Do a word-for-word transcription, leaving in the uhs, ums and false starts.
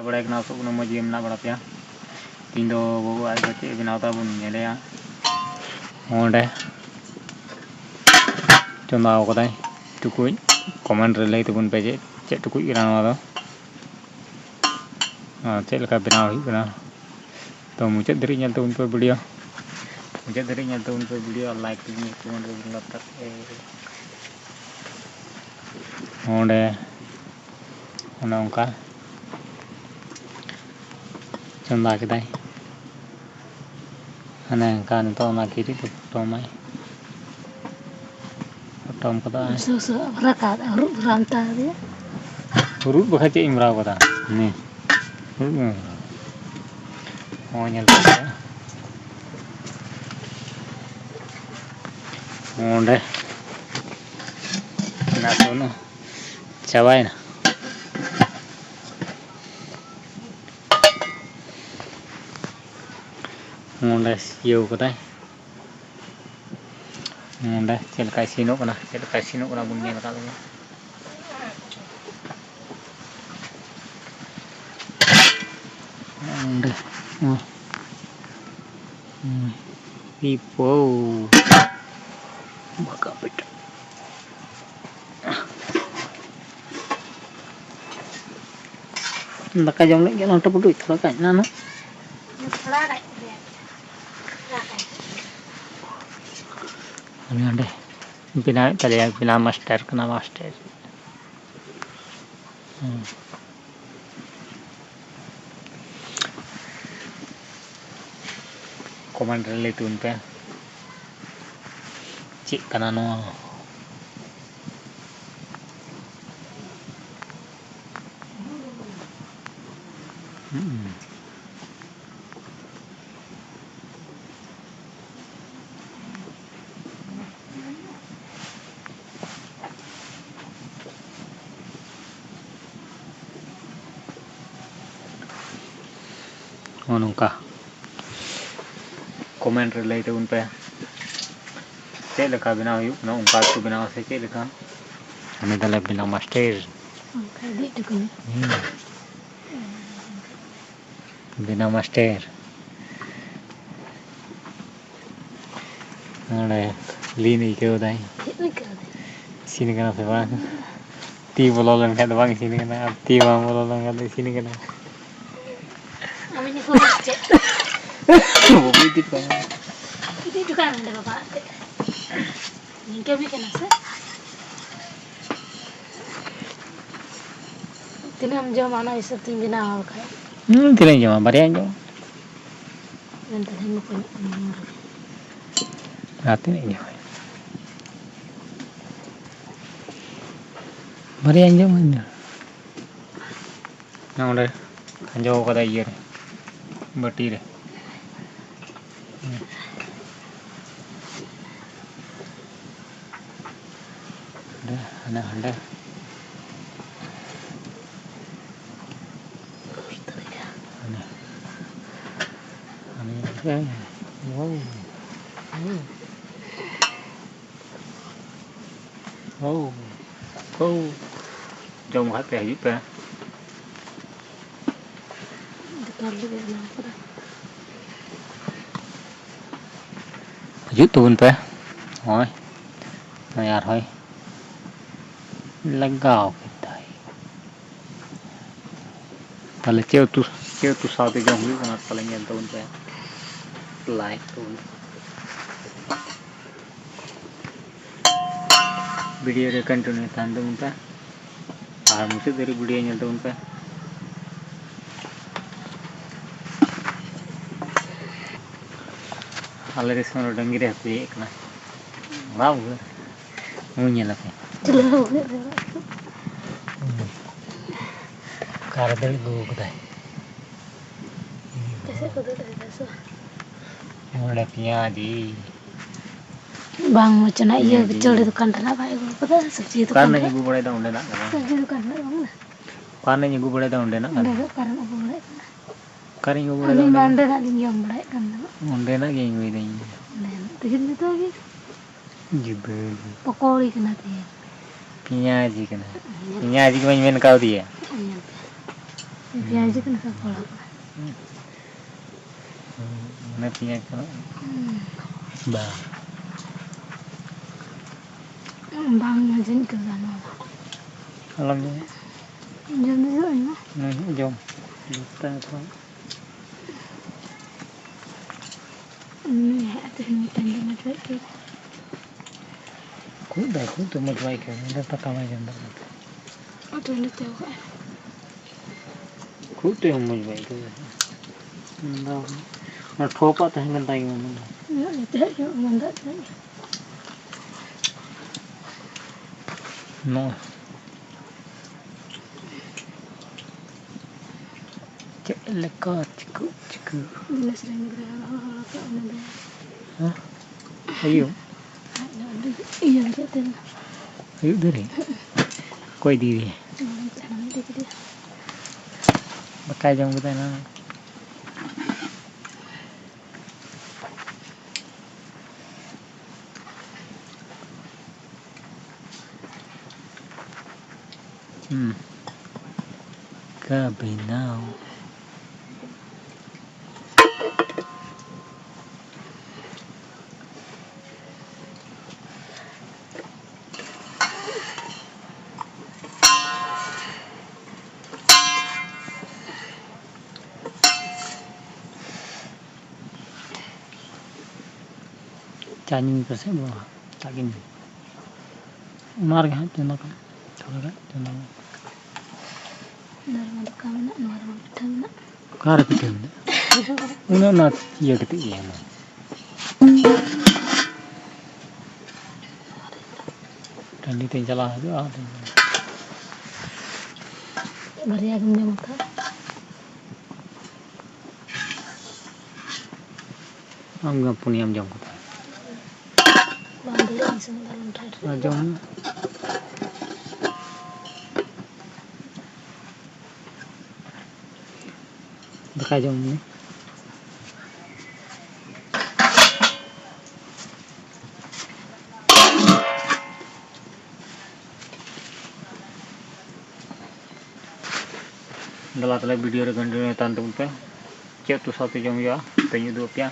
ᱵᱟᱲᱟᱭ ᱠᱟᱱᱟ, ᱟᱥᱚᱜ ᱠᱟᱱᱟ ᱢᱚᱡᱽ ᱜᱮ ᱢᱮᱱᱟᱜ ᱵᱟᱲᱟ ᱯᱮᱭᱟ᱾ ᱛᱤᱦᱤᱧ ᱫᱚ ᱵᱟᱹᱵᱩ ᱟᱡ ᱫᱚ ᱪᱮᱫ ᱮ ᱵᱮᱱᱟᱣ ᱮᱫᱟ ᱵᱚᱱ ᱧᱮᱞᱮᱭᱟ᱾ ᱚᱸᱰᱮ ᱪᱚᱸᱫᱟ ᱟᱠᱟᱫᱟᱭ ᱴᱩᱠᱩᱡ᱾ Comment ᱨᱮ ᱞᱟᱹᱭ ᱛᱟᱵᱚᱱ ᱯᱮ ᱪᱮᱫ, ᱪᱮᱫ ᱴᱩᱠᱩᱡ ᱠᱟᱱᱟ ᱱᱚᱣᱟ ᱫᱚ, ᱟᱨ ᱪᱮᱫ ᱞᱮᱠᱟ ᱵᱮᱱᱟᱣ ᱦᱩᱭᱩᱜ ᱠᱟᱱᱟ᱾ ᱛᱚ ᱢᱩᱪᱟᱹᱫ ᱫᱷᱟᱹᱨᱤᱡ ᱧᱮᱞ ᱛᱟᱵᱚᱱ ᱯᱮ video᱾ ᱢᱩᱪᱟᱹᱫ ᱫᱷᱟᱹᱨᱤᱡ ᱧᱮᱞ ᱛᱟᱵᱚᱱ ᱯᱮ video ᱟᱨ like ᱛᱟᱵᱚᱱ ᱯᱮ, comment ᱛᱟᱵᱚᱱ ᱯᱮ᱾ ᱚᱸᱰᱮ ᱚᱱᱮ ᱚᱱᱠᱟ ᱪᱚᱸᱫᱟ ᱠᱮᱫᱟᱭ᱾ ᱦᱟᱱᱮ ᱚᱱᱠᱟ ᱱᱤᱛᱚᱜ ᱚᱱᱟ ᱠᱤᱨᱤᱡ ᱫᱚ ᱯᱚᱴᱚᱢᱟᱭ᱾ ᱯᱚᱴᱚᱢ ᱠᱟᱫᱟ᱾ ᱥᱩ-, ᱥᱩ-, ᱨᱟᱠᱟᱵ, ᱦᱩᱨᱩᱫ ᱫᱷᱚᱨᱟᱣ ᱢᱮᱛᱟ ᱫᱮᱭᱟ᱾ ᱦᱩᱨᱩᱫ ᱵᱟᱠᱷᱟᱡ ᱪᱮᱫ ᱤᱧ ᱵᱷᱚᱨᱟᱣ ᱠᱟᱫᱟ? ᱱᱤ᱾ ᱦᱩᱨᱩᱫ ᱮᱢ ᱵᱷᱚᱨᱟᱣ᱾ ᱦᱚᱸ, ᱧᱮᱞ ᱯᱮ᱾ ᱚᱸᱰᱮ ᱢᱮᱱᱟᱜ ᱛᱟᱵᱚᱱᱟ᱾ ᱪᱟᱵᱟᱭᱮᱱᱟ᱾ ᱱᱚᱸᱰᱮ ᱤᱭᱟᱹᱣ ᱠᱟᱫᱟᱭ᱾ ᱱᱚᱸᱰᱮ ᱪᱮᱫ ᱞᱮᱠᱟ ᱤᱥᱤᱱᱚᱜ ᱠᱟᱱᱟ, ᱪᱮᱫ ᱞᱮᱠᱟ ᱤᱥᱤᱱᱚᱜ ᱠᱟᱱᱟ ᱵᱚᱱ ᱧᱮᱞ ᱟᱠᱟᱫ ᱞᱮᱜᱮ᱾ ᱱᱚᱸᱰᱮ, ᱦᱚᱸ᱾ ᱦᱩᱸ᱾ ᱯᱤᱯᱳ᱾ ᱵᱟᱠᱟ ᱯᱤᱴ᱾ ᱫᱟᱠᱟ ᱡᱚᱢ ᱞᱟᱹᱜᱤᱫ ᱚᱱᱟ ᱴᱩᱠᱩᱴᱩᱡ ᱛᱷᱚᱲᱟ ᱜᱟᱱ ᱮᱱᱟ᱾ ᱩᱱᱤ ᱚᱸᱰᱮ ᱵᱮᱱᱟᱣᱮᱫ ᱛᱟᱞᱮᱭᱟ, ᱵᱮᱱᱟᱣ ᱢᱟᱥᱴᱟᱨ ᱠᱟᱱᱟ, ᱢᱟᱥᱴᱟᱨ᱾ ᱦᱩᱸ᱾ Comment ᱨᱮ ᱞᱟᱹᱭ ᱛᱟᱵᱚᱱ ᱯᱮ, ᱪᱮᱫ ᱠᱟᱱᱟ ᱱᱚᱣᱟ? ᱦᱩᱸ᱾ ᱱᱚᱜᱼᱚ ᱱᱚᱝᱠᱟ᱾ Comment ᱨᱮ ᱞᱟᱹᱭ ᱛᱟᱵᱚᱱ ᱯᱮ, ᱪᱮᱫ ᱞᱮᱠᱟ ᱵᱮᱱᱟᱣ ᱦᱩᱭᱩᱜ ᱠᱟᱱᱟ, ᱚᱱᱠᱟ ᱜᱮᱠᱚ ᱵᱮᱱᱟᱣᱟ ᱥᱮ ᱪᱮᱫ ᱞᱮᱠᱟ? ᱩᱱᱤ ᱫᱚᱞᱮ ᱵᱮᱱᱟᱣ ᱢᱟᱥᱴᱟᱨ᱾ ᱚᱱᱠᱟ ᱤᱫᱤ ᱦᱚᱴᱚ ᱠᱟᱹᱧ᱾ ᱦᱩᱸ᱾ ᱵᱮᱱᱟᱣ ᱢᱟᱥᱴᱟᱨ᱾ ᱱᱚᱰᱮ ᱞᱤᱱ ᱟᱹᱭᱠᱟᱹᱣ ᱫᱟᱭ᱾ ᱪᱮᱫ ᱟᱹᱭᱠᱟᱹᱣ ᱫᱟᱭ? ᱤᱥᱤᱱ ᱠᱟᱱᱟ ᱥᱮ ᱵᱟᱝ? ᱛᱤ ᱵᱚᱞᱚ ᱞᱮᱱᱠᱷᱟᱱ ᱫᱚ ᱵᱟᱝ ᱤᱥᱤᱱ ᱠᱟᱱᱟ, ᱟᱨ ᱛᱤ ᱵᱟᱝ ᱵᱚᱞᱚ ᱞᱮᱱᱠᱷᱟᱱ ᱫᱚ ᱤᱥᱤᱱ ᱠᱟᱱᱟ᱾ ᱟᱢᱤᱧ ᱤᱥᱤᱱ ᱪᱮᱫ? ᱵᱟᱹᱵᱩ ᱤᱫᱤ ᱦᱚᱴᱚ ᱠᱟᱭ ᱢᱮ᱾ ᱤᱫᱤ ᱦᱚᱴᱚ ᱠᱟᱭ ᱢᱮ ᱚᱸᱰᱮ ᱵᱟᱵᱟ ᱟᱡ ᱛᱮᱫ᱾ ᱱᱤᱝᱠᱟᱹ ᱜᱮ ᱠᱟᱱᱟ ᱥᱮ? ᱛᱤᱱᱟᱹᱜ ᱮᱢ ᱡᱚᱢᱟ ᱚᱱᱟ ᱦᱤᱥᱟᱹᱵ ᱛᱤᱧ ᱵᱮᱱᱟᱣᱟ ᱵᱟᱠᱷᱟᱡ᱾ ᱦᱩᱸ, ᱛᱤᱱᱟᱹᱜ ᱤᱧ ᱡᱚᱢᱟ? ᱵᱟᱨᱭᱟᱧ ᱡᱚᱢᱟ᱾ ᱢᱮᱱᱛᱮ ᱦᱮᱸ ᱵᱟᱠᱚ ᱮᱢᱚᱜ ᱠᱟᱱᱟ ᱱᱚᱣᱟ ᱨᱮ᱾ ᱟᱨ ᱛᱤᱱᱟᱹᱜ ᱤᱧ ᱡᱚᱢᱟ? ᱵᱟᱨᱭᱟᱧ ᱡᱚᱢᱟ ᱤᱧ ᱫᱚ᱾ ᱚᱸᱰᱮ ᱠᱷᱟᱸᱡᱚ ᱠᱟᱫᱟ ᱤᱭᱟᱹ ᱨᱮ, ᱵᱟᱹᱴᱤ ᱨᱮ᱾ ᱦᱟᱸᱰᱮ, ᱦᱟᱸᱰᱮ, ᱦᱟᱸᱰᱮ᱾ ᱦᱟᱸᱰᱮ, ᱦᱟᱸᱰᱮ᱾ ᱦᱳ᱾ ᱦᱳ᱾ ᱦᱳ᱾ ᱡᱚᱢ ᱠᱷᱟᱡ ᱯᱮ ᱦᱤᱡᱩᱜ ᱯᱮ᱾ ᱫᱚᱠᱟᱱ ᱨᱮᱜᱮ ᱵᱮᱱᱟᱣ ᱠᱟᱫᱟ᱾ ᱦᱤᱡᱩᱜ ᱛᱟᱵᱚᱱ ᱯᱮ᱾ ᱱᱚᱜᱼᱚᱭ, ᱱᱚᱜᱼᱚᱭ ᱟᱨᱦᱚᱸᱭ ᱞᱟᱜᱟᱣ ᱠᱮᱫᱟᱭ᱾ ᱛᱟᱦᱞᱮ ᱪᱮᱫ ᱩᱛᱩ, ᱪᱮᱫ ᱩᱛᱩ ᱥᱟᱶᱛᱮ ᱡᱚᱢ ᱦᱩᱭᱩᱜ ᱠᱟᱱᱟ? ᱛᱟᱦᱞᱮ ᱧᱮᱞ ᱛᱟᱵᱚᱱ ᱯᱮ, ᱞᱟᱭᱤᱠ ᱛᱟᱵᱚᱱ ᱯᱮ᱾ ᱵᱷᱤᱰᱤᱭᱳ ᱨᱮ ᱠᱚᱱᱴᱤᱱᱤᱭᱩ ᱛᱟᱦᱮᱱ ᱛᱟᱵᱚᱱ ᱯᱮ᱾ ᱟᱨ ᱢᱩᱪᱟᱹᱫ ᱫᱷᱟᱹᱨᱤᱡ ᱵᱷᱤᱰᱤᱭᱳ ᱧᱮᱞ ᱛᱟᱵᱚᱱ ᱯᱮ᱾ ᱟᱞᱮ ᱫᱤᱥᱚᱢ ᱨᱮ ᱰᱟᱹᱝᱨᱤ ᱦᱟᱹᱠᱩ ᱤᱭᱟᱹᱜ ᱠᱟᱱᱟ᱾ ᱵᱟᱝ ᱵᱩᱡᱷᱟᱹᱣ? ᱱᱩᱭ ᱧᱮᱞ ᱟᱯᱮ᱾ ᱚᱠᱟᱨᱮ ᱫᱟᱹᱲ ᱟᱹᱜᱩ ᱠᱟᱫᱟᱭ? ᱚᱠᱟ ᱥᱮᱫ ᱠᱚ ᱫᱟᱹᱲ ᱞᱮᱫᱟ ᱥᱮ? ᱱᱚᱰᱮ ᱯᱮᱸᱭᱟᱡᱤ᱾ ᱵᱟᱝ ᱢᱚᱪᱚᱱᱟ, ᱤᱭᱟᱹ ᱯᱮᱸᱭᱟᱡᱤ᱾ ᱪᱟᱹᱣᱲᱤ ᱫᱚᱠᱟᱱ ᱨᱮᱱᱟᱜ ᱵᱟᱭ ᱟᱹᱜᱩ ᱠᱟᱫᱟ, ᱥᱚᱵᱽᱡᱤ ᱚᱠᱟ ᱫᱚᱠᱟᱱ ᱨᱮᱱᱟᱜ ᱨᱮ᱾ ᱟᱹᱜᱩ ᱵᱟᱲᱟᱭᱮᱫᱟ ᱚᱸᱰᱮᱱᱟᱜ ᱠᱟᱱᱟ᱾ ᱥᱚᱵᱽᱡᱤ ᱫᱚᱠᱟᱱ ᱨᱮᱱᱟᱜ ᱵᱟᱝ ᱠᱟᱱᱟ᱾ ᱚᱠᱟ ᱨᱮᱱᱟᱜ ᱤᱧ ᱟᱹᱜᱩ ᱵᱟᱲᱟᱭᱮᱫᱟ ᱚᱸᱰᱮᱱᱟᱜ ᱚᱸᱰᱮ ᱠᱟᱱᱟ᱾ ᱫᱚ ᱚᱠᱟ ᱨᱮᱱᱟᱜ ᱟᱹᱜᱩ ᱵᱟᱲᱟᱭᱮᱫ ᱠᱟᱱᱟ? ᱚᱠᱟ ᱨᱮᱧ ᱟᱹᱜᱩ ᱵᱟᱲᱟᱭᱮᱫᱟ ᱟᱹᱞᱤᱧ ᱢᱟ ᱚᱸᱰᱮᱱᱟᱜ? ᱚᱸᱰᱮᱱᱟᱜ ᱞᱤᱧ ᱡᱚᱢ ᱵᱟᱲᱟᱭᱮᱫ ᱠᱟᱱ ᱛᱟᱦᱮᱱᱟ᱾ ᱚᱸᱰᱮᱱᱟᱜ ᱜᱮᱧ ᱟᱹᱜᱩᱭᱮᱫᱟ ᱤᱧ ᱫᱚ᱾ ᱚᱸᱰᱮᱱᱟᱜ ᱛᱮᱜᱮ ᱡᱩᱫᱟᱹ ᱜᱮ᱾ ᱡᱩᱫᱟᱹ ᱜᱮ᱾ ᱯᱚᱠᱚᱲᱤ ᱠᱟᱱᱟ ᱛᱮᱦᱮᱧ᱾ ᱯᱮᱸᱭᱟᱡᱤ ᱠᱟᱱᱟ᱾ ᱧᱮᱞ ᱯᱮ᱾ ᱯᱮᱸᱭᱟᱡᱤ ᱜᱮ ᱵᱟᱹᱧ ᱢᱮᱱ ᱠᱟᱣᱫᱮᱭᱟ᱾ ᱧᱮᱞ ᱯᱮ᱾ ᱯᱮᱸᱭᱟᱡᱤ ᱠᱟᱱᱟ ᱥᱮ ᱯᱚᱠᱚᱲᱟ ᱠᱟᱱᱟ? ᱢᱟᱱᱮ ᱯᱮᱸᱭᱟᱡᱽ ᱠᱚ ᱵᱟᱝ᱾ ᱵᱟᱝ ᱢᱚᱡᱽ ᱟᱹᱭᱠᱟᱹᱣ ᱫᱟ ᱱᱚᱣᱟ ᱫᱚ᱾ ᱟᱞᱚᱢ ᱡᱚᱢᱟ᱾ ᱡᱚᱢ ᱫᱚ ᱡᱚᱢ ᱟᱹᱧ ᱢᱟ᱾ ᱱᱩᱭ ᱦᱚᱸ ᱡᱚᱢ᱾ ᱫᱚᱥ ᱴᱟᱠᱟ ᱠᱷᱚᱱ᱾ ᱩᱱᱤ ᱦᱟᱸᱜ ᱛᱮᱦᱮᱧ ᱢᱤᱫᱴᱮᱱ ᱫᱚ ᱢᱚᱡᱽ ᱵᱟᱭ ᱟᱹᱭᱠᱟᱹᱣ ᱫᱟ᱾ ᱠᱷᱩᱵ ᱫᱚ ᱠᱷᱩᱵ ᱫᱚ ᱢᱚᱡᱽ ᱵᱟᱭ ᱟᱹᱭᱠᱟᱹᱣ ᱫᱟ, ᱫᱟᱠᱟ ᱵᱟᱭ ᱡᱚᱢ ᱫᱟᱲᱮᱭᱟᱜ ᱠᱟᱱᱟ᱾ ᱩᱛᱩ ᱞᱮ ᱛᱮᱣ ᱠᱟᱜᱼᱟ᱾ ᱠᱷᱩᱵ ᱛᱮ ᱢᱚᱡᱽ ᱵᱟᱭ ᱟᱹᱭᱠᱟᱹᱣ ᱫᱟ᱾ ᱚᱱᱟ ᱴᱷᱚᱯᱟᱜ ᱛᱟᱦᱮᱸ ᱠᱟᱱ ᱛᱟᱭ ᱜᱮᱭᱟ ᱚᱱᱟ ᱫᱚ᱾ ᱩᱱᱟᱹᱜ ᱞᱮ ᱛᱟᱦᱮᱸ ᱠᱟᱱᱟ, ᱚᱱᱟ ᱫᱟᱜ ᱛᱟᱦᱮᱸ ᱠᱟᱱᱟ᱾ ᱱᱚᱜᱼᱚᱭ᱾ ᱪᱮᱫ ᱞᱮᱠᱟ ᱪᱤᱠᱟᱹᱜ ᱪᱤᱠᱟᱹᱜ? ᱜᱤᱞᱟᱹᱥ ᱨᱮᱱ ᱜᱤᱫᱽᱨᱟᱹ ᱦᱚᱲ ᱦᱚᱲ ᱠᱚ ᱚᱱᱟ ᱫᱚ᱾ ᱦᱮᱸ? ᱟᱹᱭᱩᱵ? ᱟᱡ ᱫᱚ ᱟᱹᱰᱤ ᱤᱭᱟᱹ ᱠᱟᱛᱮ ᱫᱚ᱾ ᱟᱹᱭᱩᱵ ᱫᱷᱟᱹᱨᱤᱡ? ᱚᱠᱚᱭ ᱤᱫᱤᱭᱮᱫᱮᱭᱟ? ᱱᱚᱰᱮ ᱪᱟᱞᱟᱣ ᱤᱫᱤ ᱠᱮᱫᱮᱭᱟ᱾ ᱫᱟᱠᱟᱭ ᱡᱚᱢ ᱠᱮᱫᱟ ᱮᱱᱟᱝ᱾ ᱦᱩᱸ᱾ ᱠᱟ ᱵᱮᱱᱟᱣ᱾ ᱪᱟ ᱧᱩᱭ ᱯᱮᱥᱮ ᱵᱟᱵᱟ, ᱪᱟ ᱜᱮ ᱧᱩᱭ᱾ ᱚᱱᱟ ᱨᱮᱜᱮ ᱦᱟᱸᱜ ᱪᱚᱸᱫᱟ ᱠᱟᱜ ᱢᱮ, ᱛᱷᱚᱲᱟ ᱜᱟᱱ ᱪᱚᱸᱫᱟ ᱢᱮ᱾ ᱚᱱᱟ ᱨᱮᱢᱟ ᱫᱟᱠᱟ ᱢᱮᱱᱟᱜ, ᱱᱚᱣᱟ ᱨᱮᱢᱟ ᱯᱤᱴᱷᱟᱹ ᱢᱮᱱᱟᱜ᱾ ᱚᱠᱟᱨᱮ ᱯᱤᱴᱷᱟᱹ ᱢᱮᱱᱟᱜ? ᱩᱱᱟᱹᱜ ᱚᱱᱟ ᱤᱭᱟᱹ ᱠᱟᱛᱮ ᱜᱮ ᱦᱮᱱᱟᱜ᱾ ᱴᱟᱺᱰᱤ ᱛᱮᱧ ᱪᱟᱞᱟᱣ ᱦᱤᱡᱩᱜᱼᱟ, ᱟᱫᱚᱧ ᱵᱟᱨᱭᱟ ᱜᱮᱢ ᱡᱚᱢ ᱠᱟᱜᱼᱟ? ᱟᱢ ᱜᱮ ᱯᱩᱱᱭᱟᱢ ᱡᱚᱢ ᱠᱟᱫᱟ᱾ ᱵᱟᱝ ᱫᱟᱲᱮᱭᱟᱜᱼᱟ, ᱤᱧ ᱥᱩᱢᱩᱝ ᱫᱚ ᱟᱞᱚᱢ ᱴᱷᱟᱴ᱾ ᱟᱨ ᱡᱚᱢ ᱢᱮ᱾ ᱫᱟᱠᱟ ᱡᱚᱢ ᱢᱮ᱾ ᱫᱮᱞᱟ ᱛᱟᱦᱞᱮ video ᱨᱮ continue ᱛᱟᱦᱮᱱ ᱛᱟᱵᱚᱱ ᱯᱮ᱾ ᱪᱮᱫ ᱩᱛᱩ ᱥᱟᱶᱛᱮ ᱡᱚᱢ ᱦᱩᱭᱩᱜᱼᱟ ᱛᱮᱧ ᱩᱫᱩᱜ ᱟᱯᱮᱭᱟ᱾